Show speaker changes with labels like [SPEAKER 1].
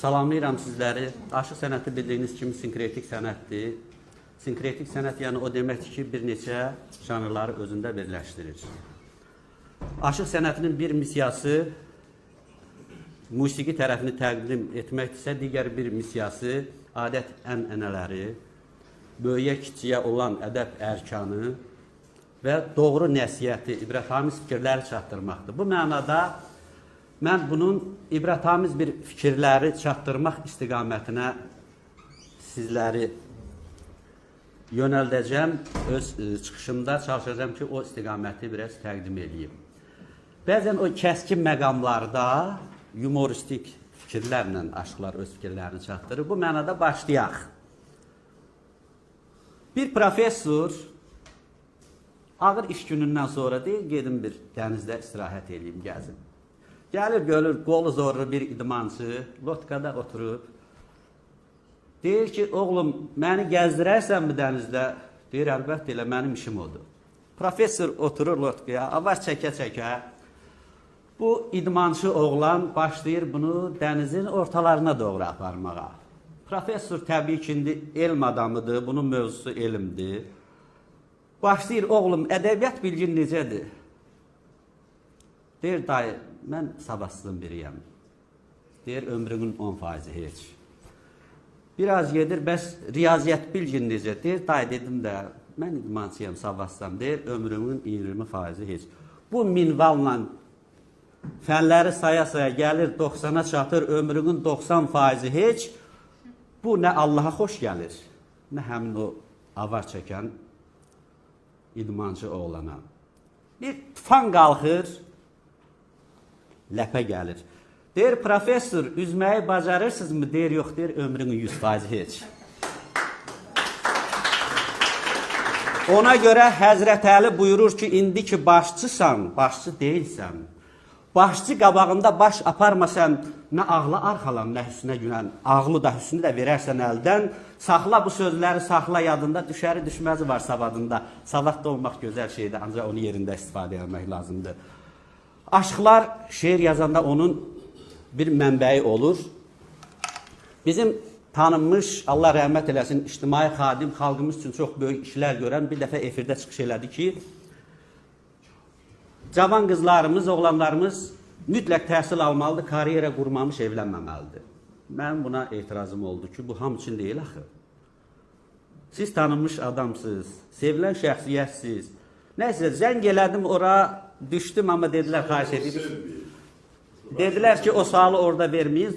[SPEAKER 1] Salamlayıram sizləri. Aşıq sənəti bildiyiniz kimi sinkretik sənətdir. Sinkretik sənət yəni o deməkdir ki, bir neçə janrları özündə birləşdirir. Aşıq sənətinin bir missiyası musiqi tərəfini təqdim etməkdirsə, digər bir missiyası adət ənənələri, böyüyə kiçiyə olan ədəb ərkanı və doğru nəsihəti, ibrətamiz fikirləri çatdırmaqdır. Bu mənada mən bunun ibrətamiz bir fikirləri çatdırmaq istiqamətinə sizləri yönəldəcəm. Öz çıxışımda çalışacağam ki, o istiqaməti biraz təqdim eləyim. Bəzən o kəskin məqamlarda yumoristik fikirlərlə aşıqlar öz fikirlərini çatdırır. Bu mənada başlayaq. Bir professor ağır iş günündən sonra deyir, gedim bir dənizdə istirahət eləyim, gəzim. Gəlir, görür, qolu zorlu bir idmançı, lotkada oturub. Deyir ki, oğlum, məni gəzdirərsənmi dənizdə? Deyir, əlbəttə elə, mənim işim odur. Professor oturur lotkaya, avar çəkə-çəkə. Bu idmançı oğlan başlayır bunu dənizin ortalarına doğru aparmağa. Professor təbii ki, indi elm adamıdır, bunun mövzusu elmdir. Başlayır, oğlum, ədəbiyyat bilgin necədir? Deyir, dayı, mən savadsızın biriyəm. Deyir, ömrünün 10% heç. Biraz gedir, bəs riyaziyyat bilgin necə? Deyir, dayı, dedim də, mən idmançıyam, savadsızam. Deyir, ömrümün 20% heç. Bu minvalla fənləri saya-saya gəlir, 90-a çatır, ömrünün 90% heç. Bu nə Allaha xoş gəlir, nə həmin o avar çəkən idmançı oğlana. Bir tufan qalxır, ləpə gəlir. Deyir, professor, üzməyi bacarırsınızmı? Deyir, yox, deyir, ömrünün 100% heç. Ona görə Həzrət Əli buyurur ki, indi ki başçısan, başçı deyilsən. Başçı qabağında baş aparmasan, nə ağla arxalan, nə hüsnə gülən, ağlı da hüsnü də verərsən əldən. Saxla bu sözləri, saxla yadında, düşəri düşməzi var savadında. Savadlı olmaq gözəl şeydir, ancaq onu yerində istifadə etmək lazımdır. Aşıqlar şeir yazanda onun bir mənbəyi olur. Bizim tanınmış, Allah rəhmət eləsin, ictimai xadim, xalqımız üçün çox böyük işlər görən bir dəfə efirdə çıxış elədi ki, cavan qızlarımız, oğlanlarımız mütləq təhsil almalıdır, karyera qurmamış evlənməməlidir. Mənim buna etirazım oldu ki, bu hamı üçün deyil axı. Siz tanınmış adamsınız, sevilən şəxsiyyətsiz. Nəysə, zəng elədim ora, düşdüm, amma dedilər, xahiş edirik. Dedilər ki, o sualı orada verməyiz.